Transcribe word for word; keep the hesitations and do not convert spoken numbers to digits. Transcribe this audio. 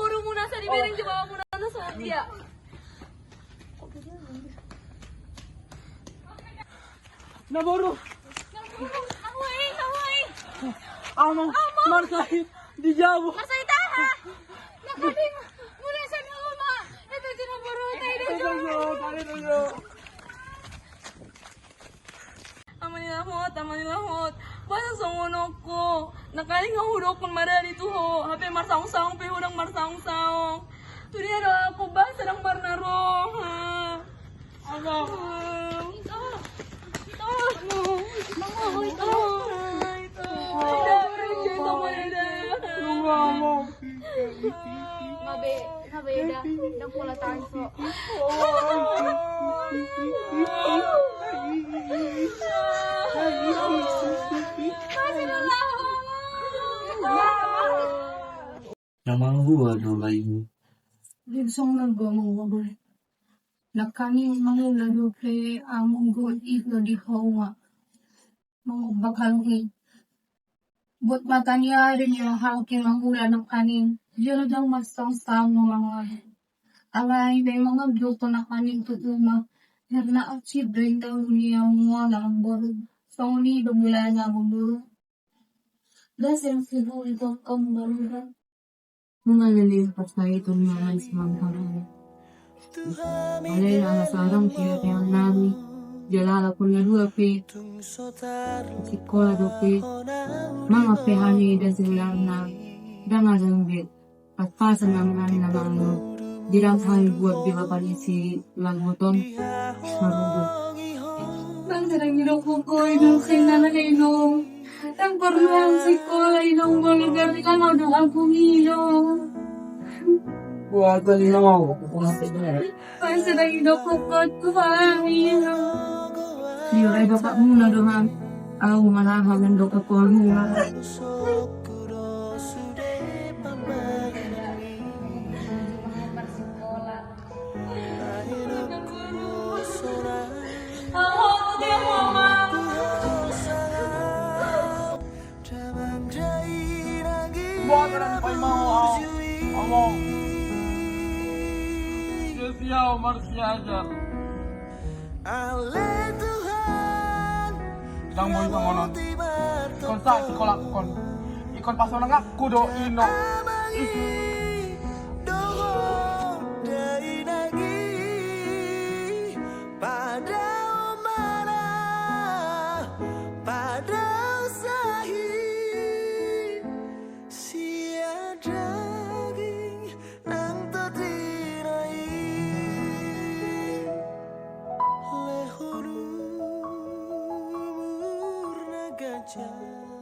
namboru muna, asa dibereng jabamuna na songon dia. Namboru. Namboru, namboru, namboru. Amang, amang. Marsahit di jabu. Marsahit aha? Nakading, mulai sana uma. Itu jina boru, tai dojo. Amang ni Lahot, amang ni Lahot. Boasa songon on ho? Nakading nga hudokkon marari tu ho. Hape marsaungsaung pe hudang marsaungsaung. Tu dia do aku boasa dang marna roha. Amang. Ito. Ito. Amang. Amang, ito. Ito. Ida, ida, ida. Amang. Nga be, nga be ida, dang pola tanso. Namanggu ado lain. Di song na gua manggu. Nakani manggu na dope amang gua ito di hawa. Mangubak halungi. Buat mata ni ari ni hau ke mangula nangkaning. Jolo dang mastong samu mangan. Alai memang abdul to nangkaning tu uma. Karena acid dendam dunia mua nang boru. Songoni bemulana boru. Das yang sibuk itu kamu baru. Mengalami pasai tu mangan semangkang. Alai ala sarang tiap yang nami. Jala ala pun dua pe. Sikola dope. Mama pe hami das yang nami. Dang ada yang bet. Apa senang nami na mangan. Bilang hami buat di bapa ni si Laguton. Marudu. Bang sedang hidup kukoi dong senang hidup. Yang perlu sikola inong bolu gari kan udah aku milo. Buat beli nong. Pas sedang hidup kokot ku hamil. Dia rai bapakmu na dohan. Au manahan mendok kokot mu. Buat orang paimau au. Ngomong. Sia-sia au marsiajar. Dang boi songonon. Kon sa sikola kon. Ikon pasonang aku do ino. Pada omara, pada sahi, sian daging nang tondina i, lehon umur na ganjang.